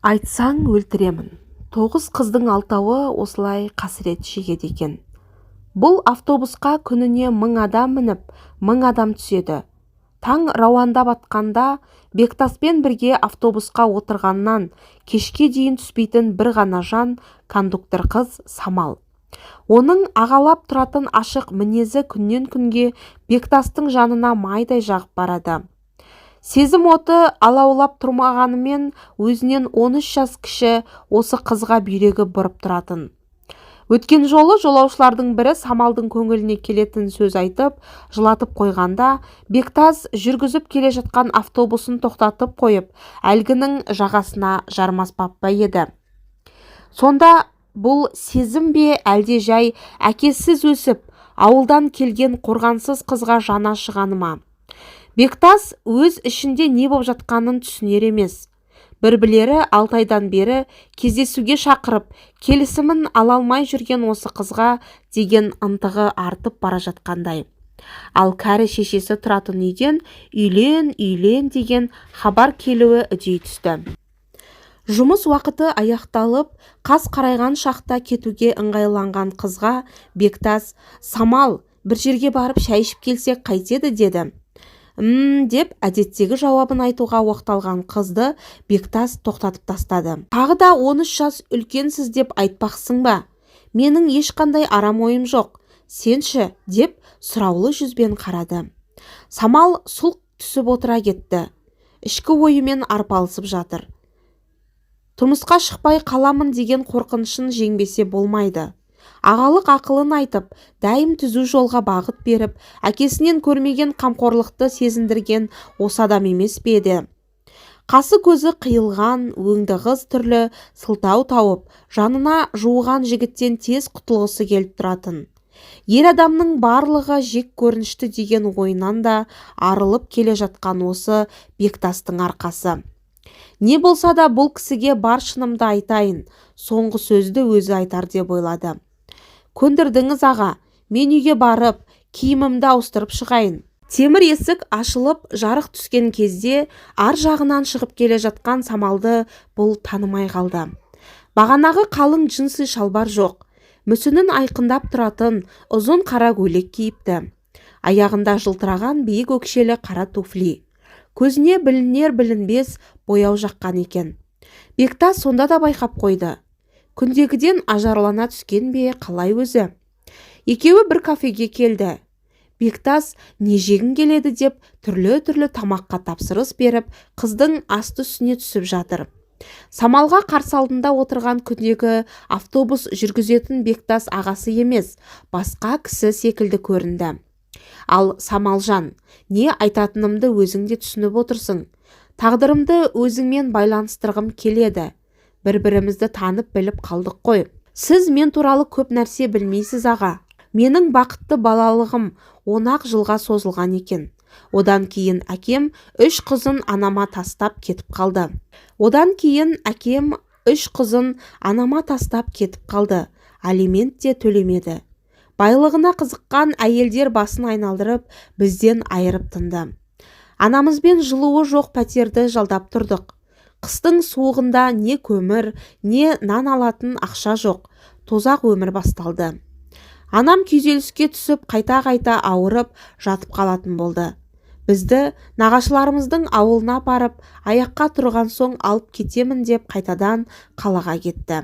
Айтсаң, өлтіремін. Тоғыз қыздың алтауы осылай қасірет шегеді екен. Бұл автобусқа күніне 1000 адам мініп, 1000 адам түседі. Таң рауандап атқанда Бектаспен бірге автобусқа отырғаннан кешке дейін түспейтін бір ғана жан — кондуктор қыз Самал. Оның ағалап тұратын ашық мінезі күннен-күнге Бектастың жанына майдай жағып барады. Сезім оты алаулап тұрмағанымен, өзінен 13 жас кіші осы қызға бүйрегі бұрып тұратын. Өткен жолы жолаушылардың бірі Самалдың көңіліне келетін сөз айтып, жылатып қойғанда, Бектас жүргізіп келе жатқан автобусын тоқтатып қойып, әлгінің жағасына жармаспап па еді? Сонда бұл сезім бе, әлде жай әкесіз өсіп, ауылдан келген қорғансыз қызға жаны ашығаны ма? Бектас өз ішінде не боп жатқанын түсінер емес. Бір білері, 6 айдан бері кездесуге шақырып, келісімін ала алмай жүрген осы қызға деген ынтығы артып бара жатқандай. Ал кәрі шешесі тұратын үйден «үйлен, үйлен» деген хабар келуі үдей түсті. Жұмыс уақыты аяқталып, қас қарайған шақта кетуге ыңғайланған қызға Бектас: «Самал, бір жерге барып шай ішіп келсек қайтеді?» — деді. «М», деп әдеттегі жауабын айтуға оқталған қызды Бектас тоқтатып тастады. «Тағы да 13 жас үлкенсіз деп айтпақсың ба? Менің ешқандай арам ойым жоқ. Сен ше?» — деп сұраулы жүзбен қарады. Самал сұлқ түсіп отыра кетті. Ішкі ойымен арпалысып жатыр. Тұрмысқа шықпай қаламын деген қорқынышын жеңбесе болмайды. Ағалық ақылын айтып, дәйім түзу жолға бағыт беріп, әкесінен көрмеген қамқорлықты сезіндірген осы адам емес пе еді? Қасы көзі қиылған өңді қыз түрлі сылтау тауып, жанына жуыған жігіттен тез құтылғысы келіп тұратын. Ер адамның барлығы жек көрінішті деген ойынан да арылып келе жатқан осы Бектастың арқасы. Не болса да бұл кісіге бар шынымды айтайын, соңғы сөзді өзі айтар деп ойлады. «Көндірдіңіз, аға. Мен үйге барып, киімімді ауыстырып шығайын». Темір есік ашылып, жарық түскен кезде ар жағынан шығып келе жатқан Самалды бұл танымай қалды. Бағанағы қалың джинсы шалбар жоқ, мүсінін айқындап тұратын ұзын қара көйлек киіпті. Аяғында жылтыраған биік өкшелі қара туфли. Көзіне білінер-білінбес бояу жаққан екен. Бектас сонда да байқап қойды. Күндегіден ажарлана түскен бе, қалай өзі? Екеуі бір кафеге келді. Бектас «Не жегің келеді?» деп түрлі-түрлі тамаққа тапсырыс беріп, қыздың асты-үстіне түсіп жатыр. Самалға қарсы алдында отырған күндегі автобус жүргізетін Бектас ағасы емес, басқа кісі секілді көрінді. «Ал, Самалжан, не айтатынымды өзің де түсініп отырсың. Тағдырымды өзіңмен байланыстырғым келеді. Бір-бірімізді танып біліп қалдық қой». «Сіз мен туралы көп нәрсе білмейсіз, аға. Менің бақытты балалығым 10-ақ жылға созылған екен. Одан кейін әкем үш қызын анама тастап кетіп қалды. Одан кейін әкем үш қызын анама тастап кетіп қалды. Алимент те төлемеді. Байлығына қызыққан әйелдер басын айналдырып, бізден айырып тынды. Анамызбен жылуы жоқ пәтерді жалдап тұрдық. Қыстың суығында не көмір, не нан алатын ақша жоқ. Тозақ өмір басталды. Анам күйзеліске түсіп, қайта-қайта ауырып, жатып қалатын болды. Бізді нағашыларымыздың ауылына апарып, аяққа тұрған соң алып кетемін деп қайтадан қалаға кетті.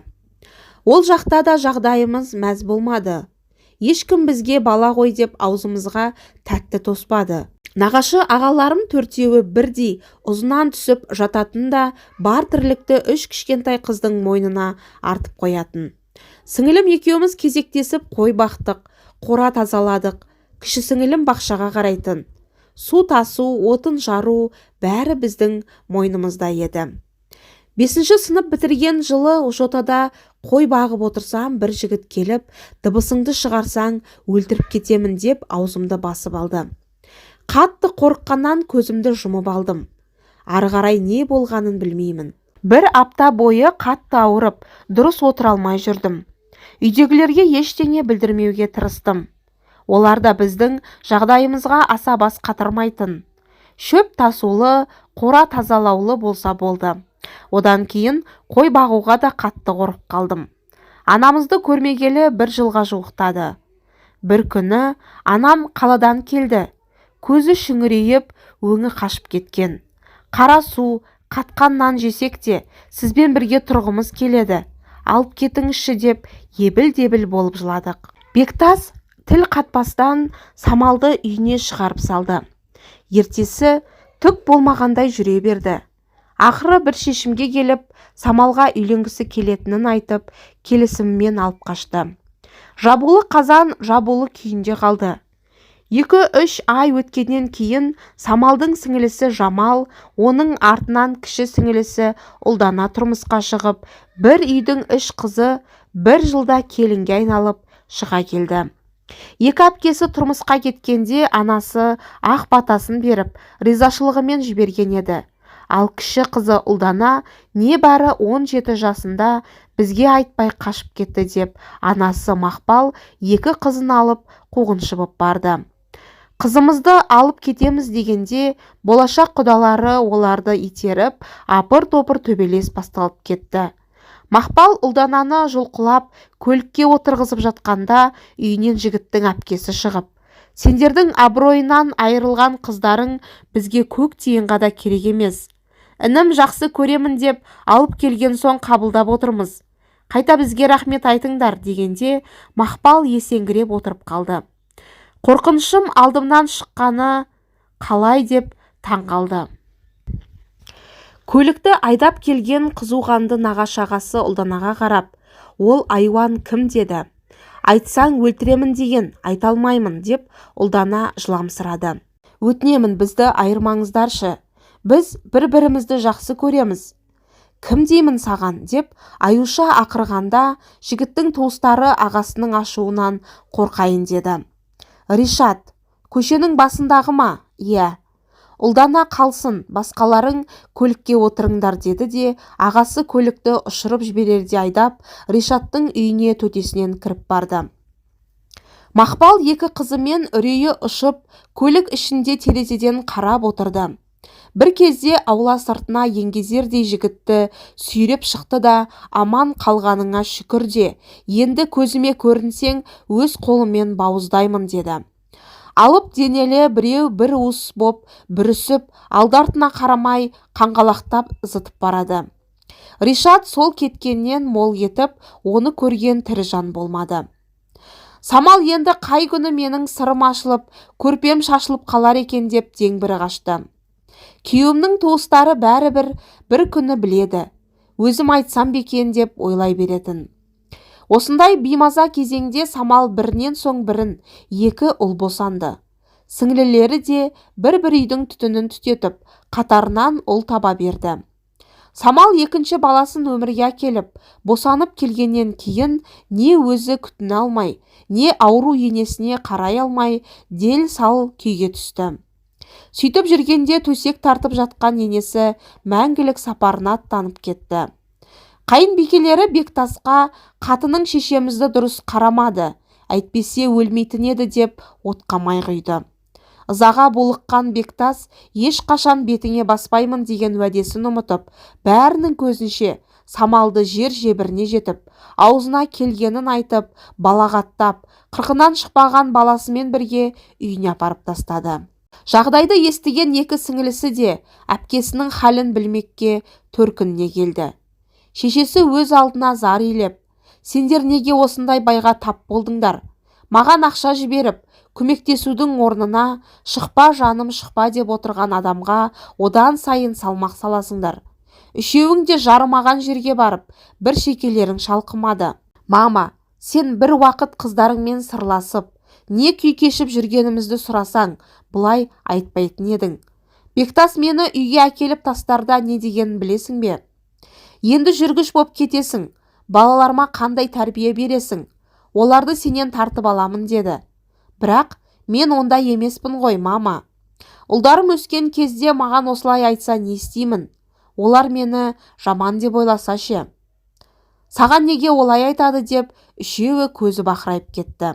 Ол жақта да жағдайымыз мәз болмады. Ешкім бізге бала ғой деп аузымызға тәтті тоспады. Нағашы ағаларым төртеуі бірдей ұзыннан түсіп жататын да, бар тірлікті үш кішкентай қыздың мойнына артып қоятын. Сіңілім екеуміз кезектесіп қой бақтық, қора тазаладық. Кіші сіңілім бақшаға қарайтын. Су тасу, отын жару — бәрі біздің мойнымызда еді. Бесінші сынып бітірген жылы жотада қой бағып отырсам, бір жігіт келіп, «Дыбысыңды шығарсаң, өлтіріп кетемін» деп аузымды басып алды. Қатты қорыққаннан көзімді жұмып алдым. Ары қарай не болғанын білмеймін. Бір апта бойы қатты ауырып, дұрыс отыра алмай жүрдім. Үйдегілерге ештеңе білдірмеуге тырыстым. Олар да біздің жағдайымызға аса бас қатырмайтын. Шөп тасулы, қора тазалаулы болса болды. Одан кейін қой бағуға да қатты қорқып қалдым. Анамызды көрмегелі бір жылға жуықтады. Бір күні анам қаладан келді. Көзі шүңірейіп, өңі қашып кеткен. Қара су, қатқан нан жесек те, сізбен бірге тұрғымыз келеді. Алып кетіңізші деп ебіл-дебіл болып жыладық. Бектас тіл қатпастан Самалды үйіне шығарып салды. Ертесі түк болмағандай жүре берді. Ақыры бір шешімге келіп, Самалға үйленгісі келетінін айтып, келісімімен алып қашты. Жабулы қазан жабулы күйінде қалды. 2-3 ай өткеннен кейін Самалдың сіңілісі Жамал, оның артынан кіші сіңілісі Ұлдана тұрмысқа шығып, бір үйдің үш қызы бір жылда келінге айналып шыға келді. Екі әпкесі тұрмысқа кеткенде анасы ақ батасын беріп, ризашылығымен жіберген еді. Ал кіші қызы Ұлдана небәрі 17 жасында бізге айтпай қашып кетті деп анасы Мақпал екі қызын алып қуғыншы боп барды. Қызымызды алып кетеміз дегенде болашақ құдалары оларды итеріп, апыр-топыр төбелес басталып кетті. Мақпал Ұлдананы жұлқылап көлікке отырғызып жатқанда үйінен жігіттің әпкесі шығып, «Сендердің абыройынан айырылған қыздарың бізге көк тиынға да керек емес. Інім жақсы көремін деп алып келген соң қабылдап отырмыз. Қайта бізге рахмет айтыңдар» дегенде Мақпал есеңгіреп отырып қалды. Қорқынышым алдымнан шыққаны қалай деп таң қалды. Көлікті айдап келген қызуқанды нағашы ағасы Ұлданаға қарап, «Ол айуан кім?» деді. «Айтсаң өлтіремін деген, айта алмаймын» деп Ұлдана жыламсырады. «Өтінемін, бізді айырмаңыздаршы. Біз бір-бірімізді жақсы көреміз. Кім деймін саған?» деп аюша ақырғанда жігіттің туыстары ағасының ашуынан қорқайын деді. «Ришат, көшенің басындағы ма?» «Иә». «Ұлдана қалсын, басқаларың көлікке отырыңдар» деді де ағасы көлікті ұшырып жіберердей айдап, Ришаттың үйіне төтесінен кіріп барды. Мақпал екі қызымен үрейі ұшып, көлік ішінде терезеден қарап отырды. Бір кезде аула сыртына еңгезердей жігітті сүйреп шықты да, «Аман қалғаныңа шүкір де, енді көзіме көрінсең, өз қолыммен бауыздаймын» деді. Алып денелі біреу бір уыс боп бүрісіп, алды-артына қарамай қаңғалақтап зытып барады. Ришат сол кеткеннен мол етіп, оны көрген тірі жан болмады. Самал енді қай күні менің сырым ашылып, көрпем шашылып қалар екен деп деңбірі қашты. Күйеуімнің туыстары бәрібір бір күні біледі, өзім айтсам ба екен деп ойлай беретін. Осындай беймаза кезеңде Самал бірінен соң бірін екі ұл босанды. Сіңлілері де бір-бір үйдің түтінін түтетіп, қатарынан ұл таба берді. Самал екінші баласын өмірге әкеліп, босанып келгеннен кейін не өзі күтіне алмай, не ауру енесіне қарай алмай дел сал күйге түсті. Сөйтіп жүргенде төсек тартып жатқан енесі мәңгілік сапарына аттанып кетті. Қайынбикелері Бектасқа «Қатының шешемізді дұрыс қарамады, әйтпесе өлмейтін еді» деп отқа май құйды. Ызаға булыққан Бектас ешқашан бетіңе баспаймын деген уәдесін ұмытып, бәрінің көзінше Самалды жер жебіріне жетіп, аузына келгенін айтып, балағаттап, қырқынан шықпаған баласымен бірге үйіне апарып тастады. Жағдайды естіген екі сіңілісі де әпкесінің халін білмекке төркініне келді. Шешесі өз алдына зар илеп, «Сендер неге осындай байға тап болдыңдар? Маған ақша жіберіп, көмектесудің орнына шықпа жаным шықпа деп отырған адамға одан сайын салмақ саласыңдар. Үшеуің де жарымаған жерге барып, бір шекелерің шалқымады. Мама, сен бір уақыт қыздарыңмен сырласып, не күй кешіп жүргенімізді сұрасаң, бұлай айтпайтын едің. Бектас мені үйге әкеліп тастарда не дегенін білесің бе? Енді жүргіш боп кетесің, балаларыма қандай тәрбие бересің? Оларды сенен тартып аламын деді. Бірақ мен ондай емеспін ғой, мама. Ұлдарым өскен кезде маған осылай айтса не істеймін? Олар мені жаман деп ойласа ше? Саған неге олай айтады?» деп үшеуі көзі бақырайып кетті.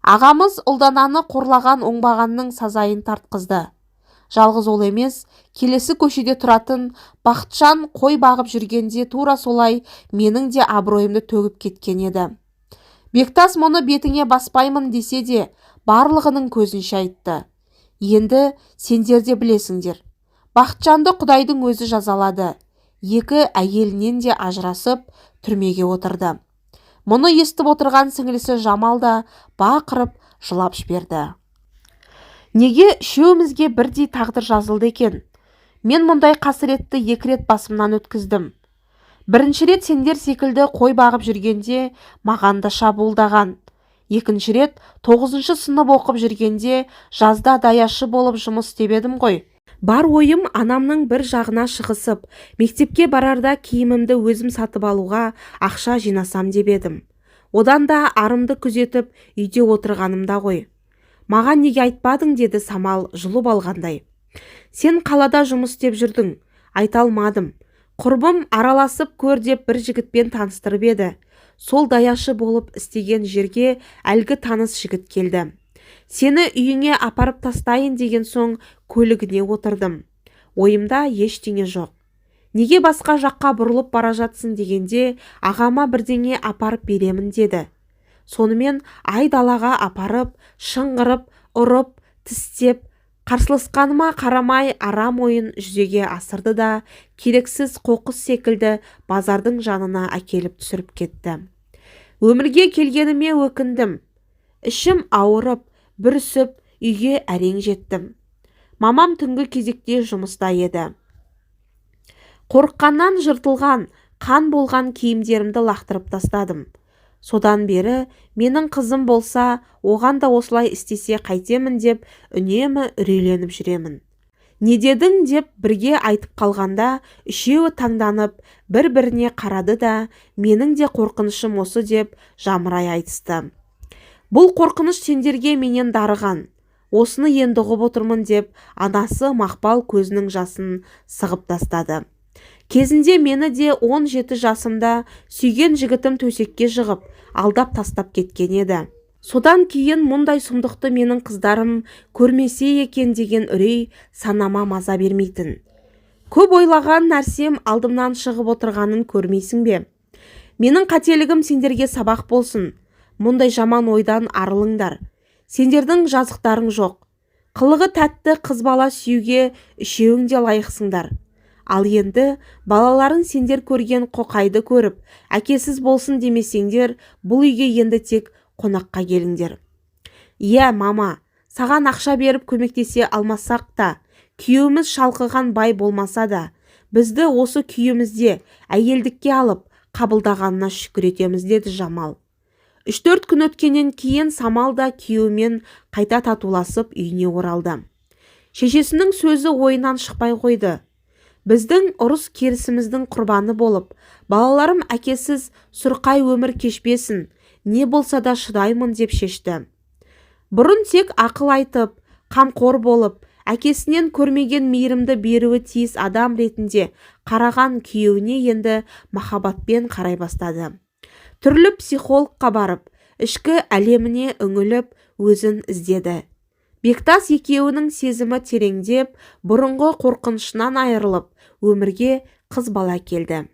Ағамыз Ұлдананы қорлаған оңбағанның сазайын тартқызды. Жалғыз ол емес, келесі көшеде тұратын Бақытжан қой бағып жүргенде тура солай менің де абыройымды төгіп кеткен еді. Бектас мұны бетіңе баспаймын десе де, барлығының көзінше айтты. Енді сендер де білесіңдер. Бақытжанды Құдайдың өзі жазалады. Екі әйелінен де ажырасып, түрмеге отырды. Мұны естіп отырған сіңлісі Жамал да бақырып жылап жіберді. Неге үшеумізге бірдей тағдыр жазылды екен? Мен мұндай қасіретті екі рет басымнан өткіздім. Бірінші рет сендер секілді қой бағып жүргенде маған да шабуылдаған. Екінші рет 9-сынып оқып жүргенде жазда даяшы болып жұмыс істеп едім ғой. Бар ойым анамның бір жағына шығысып, мектепке барарда киімімді өзім сатып алуға ақша жинасам деп едім. Одан да арымды күзетіп үйде отырғанымда ғой. Маған неге айтпадың, деді Самал жұлып алғандай. Сен қалада жұмыс істеп жүрдің, айта алмадым. Құрбым араласып көр деп бір жігітпен таныстырып еді. Сол даяшы болып істеген жерге әлгі таныс жігіт келді. Сені үйіңе апарып тастайын деген соң көлігіне отырдым. Ойымда ештеңе жоқ. Неге басқа жаққа бұрылып бара жатсың дегенде, ағама бірдеңе апарып беремін деді. Сонымен айдалаға апарып, шыңғырып, ұрып, тістеп, қарсыласқаныма қарамай арам ойын жүзеге асырды да, керексіз қоқыс секілді базардың жанына әкеліп түсіріп кетті. Өмірге келгеніме өкіндім. Ішім ауырып, бүрісіп, үйге әрең жеттім. Мамам түнгі кезекте жұмыста еді. Қорыққаннан жыртылған, қан болған киімдерімді лақтырып тастадым. Содан бері менің қызым болса, оған да осылай істесе қайтемін деп үнемі үрейленіп жүремін. Не дедің деп бірге айтып қалғанда, үшеуі таңданып, бір-біріне қарады да, менің де қорқынышым осы деп жамырай айтысты. Бұл қорқыныш сендерге менен дарыған. Осыны енді ұғып отырмын деп анасы Мақпал көзінің жасын сығып тастады. Кезінде мені де 17 жасымда сүйген жігітім төсекке жығып, алдап тастап кеткен еді. Содан кейін мұндай сұмдықты менің қыздарым көрмесе екен деген үрей санама маза бермейтін. Көп ойлаған нәрсем алдымнан шығып отырғанын көрмейсің бе? Менің қателігім сендерге сабақ болсын. Мұндай жаман ойдан арылыңдар. Сендердің жазықтарың жоқ. Қылығы тәтті қыз бала сүюге үшеуің де лайықсыңдар. Ал енді балаларың сендер көрген қоқайды көріп, әкесіз болсын демесеңдер, бұл үйге енді тек қонаққа келіңдер. Иә, мама, саған ақша беріп көмектесе алмасақ та, күйеуіміз шалқыған бай болмаса да, бізді осы күйімізде әйелдікке алып, қабылдағанына шүкір етеміз, деді Жамал. 3-4 күн өткеннен кейін Самал да күйеуімен қайта татуласып үйіне оралды. Шешесінің сөзі ойынан шықпай қойды. Біздің ұрыс-керісіміздің құрбаны болып, балаларым әкесіз сұрқай өмір кешпесін, не болса да шыдаймын деп шешті. Бұрын тек ақыл айтып, қамқор болып, әкесінен көрмеген мейірімді беруі тиіс адам ретінде қараған күйеуіне енді махаббатпен қарай бастады. Түрлі психологқа барып, ішкі әлеміне үңіліп, өзін іздеді. Бектас екеуінің сезімі тереңдеп, бұрынғы қорқынышынан айырылып, өмірге қыз бала келді.